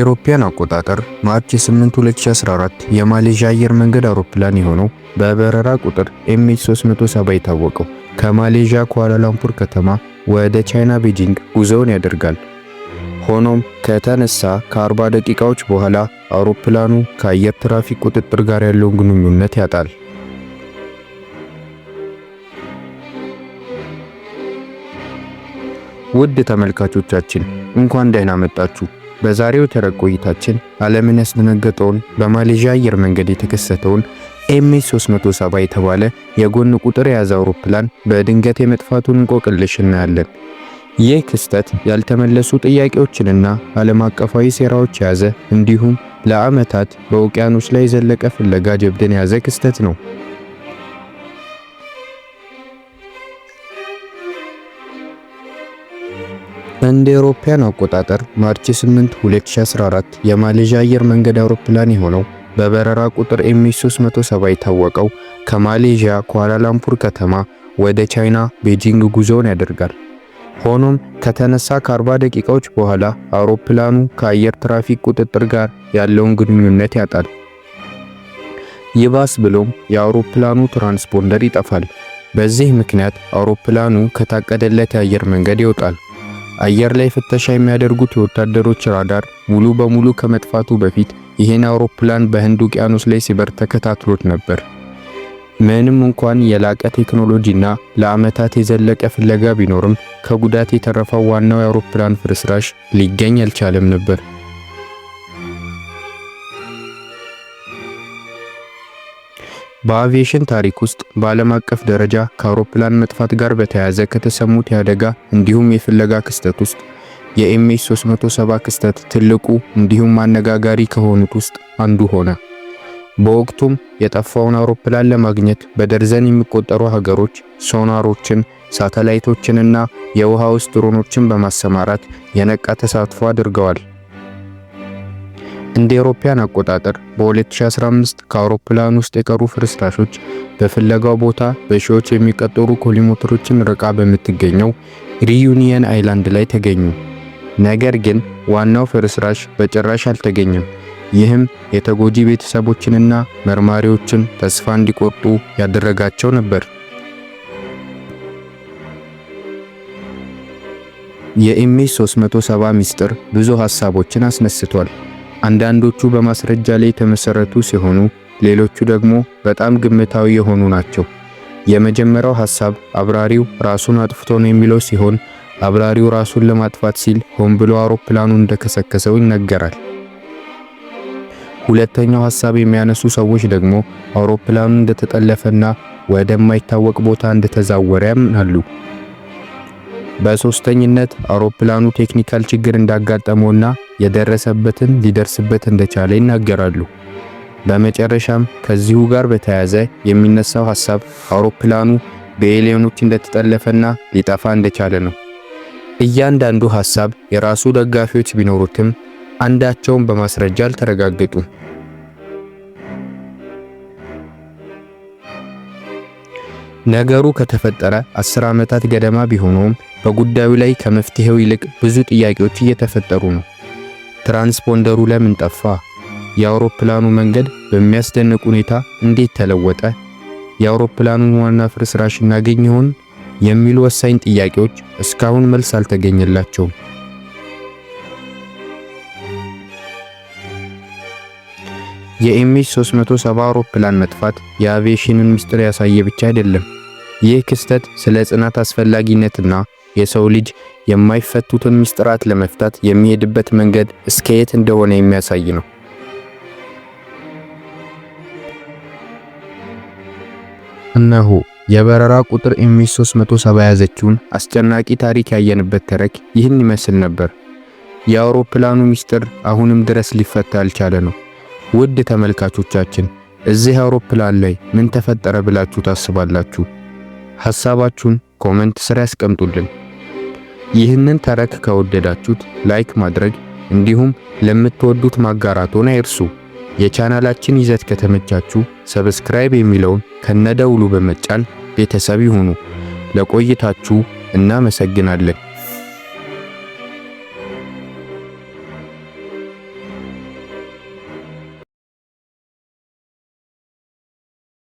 አውሮፓውያን አቆጣጠር March 8 2014 የማሌዥያ አየር መንገድ አውሮፕላን የሆነው በበረራ ቁጥር MH370 የታወቀው ከማሌዥያ ኳላላምፑር ከተማ ወደ ቻይና ቤጂንግ ጉዞውን ያደርጋል። ሆኖም ከተነሳ ከ40 ደቂቃዎች በኋላ አውሮፕላኑ ከአየር ትራፊክ ቁጥጥር ጋር ያለውን ግንኙነት ያጣል። ውድ ተመልካቾቻችን፣ እንኳን ደህና መጣችሁ። በዛሬው ተረክ ቆይታችን ዓለምን ያስደነገጠውን በማሌዥያ አየር መንገድ የተከሰተውን MH370 የተባለ የጎን ቁጥር የያዘ አውሮፕላን በድንገት የመጥፋቱን እንቆቅልሽ እናያለን። ይህ ክስተት ያልተመለሱ ጥያቄዎችንና ዓለም አቀፋዊ ሴራዎች የያዘ እንዲሁም ለዓመታት በውቅያኖስ ላይ የዘለቀ ፍለጋ ጀብድን የያዘ ክስተት ነው። እንደ አውሮፓውያን አቆጣጠር March 8 2014 የማሌዥያ አየር መንገድ አውሮፕላን የሆነው በበረራ ቁጥር MH370 የታወቀው ከማሌዥያ ኳላላምፑር ከተማ ወደ ቻይና ቤጂንግ ጉዞውን ያደርጋል። ሆኖም ከተነሳ ከ40 ደቂቃዎች በኋላ አውሮፕላኑ ከአየር ትራፊክ ቁጥጥር ጋር ያለውን ግንኙነት ያጣል። ይባስ ብሎም የአውሮፕላኑ transponder ይጠፋል። በዚህ ምክንያት አውሮፕላኑ ከታቀደለት የአየር መንገድ ይወጣል። አየር ላይ ፍተሻ የሚያደርጉት የወታደሮች ራዳር ሙሉ በሙሉ ከመጥፋቱ በፊት ይህን አውሮፕላን በህንድ ውቅያኖስ ላይ ሲበር ተከታትሎት ነበር። ምንም እንኳን የላቀ ቴክኖሎጂና ለዓመታት የዘለቀ ፍለጋ ቢኖርም ከጉዳት የተረፈው ዋናው የአውሮፕላን ፍርስራሽ ሊገኝ አልቻለም ነበር። በአቪዬሽን ታሪክ ውስጥ በዓለም አቀፍ ደረጃ ከአውሮፕላን መጥፋት ጋር በተያያዘ ከተሰሙት የአደጋ እንዲሁም የፍለጋ ክስተት ውስጥ የ MH370 ክስተት ትልቁ እንዲሁም አነጋጋሪ ከሆኑት ውስጥ አንዱ ሆነ። በወቅቱም የጠፋውን አውሮፕላን ለማግኘት በደርዘን የሚቆጠሩ ሀገሮች ሶናሮችን፣ ሳተላይቶችንና የውሃ ውስጥ ድሮኖችን በማሰማራት የነቃ ተሳትፎ አድርገዋል። እንደ አውሮፓውያን አቆጣጠር በ2015 ከአውሮፕላን ውስጥ የቀሩ ፍርስራሾች በፍለጋው ቦታ በሺዎች የሚቆጠሩ ኪሎሜትሮችን ርቃ በምትገኘው ሪዩኒየን አይላንድ ላይ ተገኙ። ነገር ግን ዋናው ፍርስራሽ በጭራሽ አልተገኘም። ይህም የተጎጂ ቤተሰቦችንና መርማሪዎችን ተስፋ እንዲቆርጡ ያደረጋቸው ነበር። የ MH370 ሚስጥር ብዙ ሐሳቦችን አስነስቷል። አንዳንዶቹ በማስረጃ ላይ የተመሰረቱ ሲሆኑ፣ ሌሎቹ ደግሞ በጣም ግምታዊ የሆኑ ናቸው። የመጀመሪያው ሐሳብ አብራሪው ራሱን አጥፍቶ ነው የሚለው ሲሆን፣ አብራሪው ራሱን ለማጥፋት ሲል ሆን ብሎ አውሮፕላኑን እንደከሰከሰው ይነገራል። ሁለተኛው ሐሳብ የሚያነሱ ሰዎች ደግሞ አውሮፕላኑ እንደተጠለፈና ወደማይታወቅ ቦታ እንደተዛወረ ያምናሉ። በሶስተኝነት አውሮፕላኑ technical ችግር እንዳጋጠመውና የደረሰበትን ሊደርስበት እንደቻለ ይናገራሉ። በመጨረሻም ከዚሁ ጋር በተያያዘ የሚነሳው ሐሳብ አውሮፕላኑ በ alien ኦች እንደተጠለፈና ሊጠፋ እንደቻለ ነው። እያንዳንዱ ሐሳብ የራሱ ደጋፊዎች ቢኖሩትም አንዳቸውም በማስረጃ አልተረጋገጡም። ነገሩ ከተፈጠረ 10 ዓመታት ገደማ ቢሆነውም በጉዳዩ ላይ ከመፍትሄው ይልቅ ብዙ ጥያቄዎች እየተፈጠሩ ነው። ትራንስፖንደሩ ለምን ጠፋ? የአውሮፕላኑ መንገድ በሚያስደንቅ ሁኔታ እንዴት ተለወጠ? የአውሮፕላኑን ዋና ፍርስራሽ እናገኝ ይሆን? የሚሉ ወሳኝ ጥያቄዎች እስካሁን መልስ አልተገኘላቸውም። የ MH370 አውሮፕላን መጥፋት የአቪዬሽንን ምስጢር ያሳየ ብቻ አይደለም። ይህ ክስተት ስለ ጽናት አስፈላጊነትና የሰው ልጅ የማይፈቱትን ምስጢራት ለመፍታት የሚሄድበት መንገድ እስከ የት እንደሆነ የሚያሳይ ነው። እነሆ የበረራ ቁጥር MH370 የያዘችውን አስጨናቂ ታሪክ ያየንበት ተረክ ይህን ይመስል ነበር። የአውሮፕላኑ ምስጢር አሁንም ድረስ ሊፈታ ያልቻለ ነው። ውድ ተመልካቾቻችን፣ እዚህ አውሮፕላን ላይ ምን ተፈጠረ ብላችሁ ታስባላችሁ? ሐሳባችሁን comment ስር ያስቀምጡልን። ይህንን ተረክ ከወደዳችሁት like ማድረግ እንዲሁም ለምትወዱት ማጋራቶን አይርሱ። የቻናላችን ይዘት ከተመቻችሁ subscribe የሚለውን ከነደውሉ በመጫን ቤተሰብ ይሁኑ። ለቆይታችሁ እናመሰግናለን።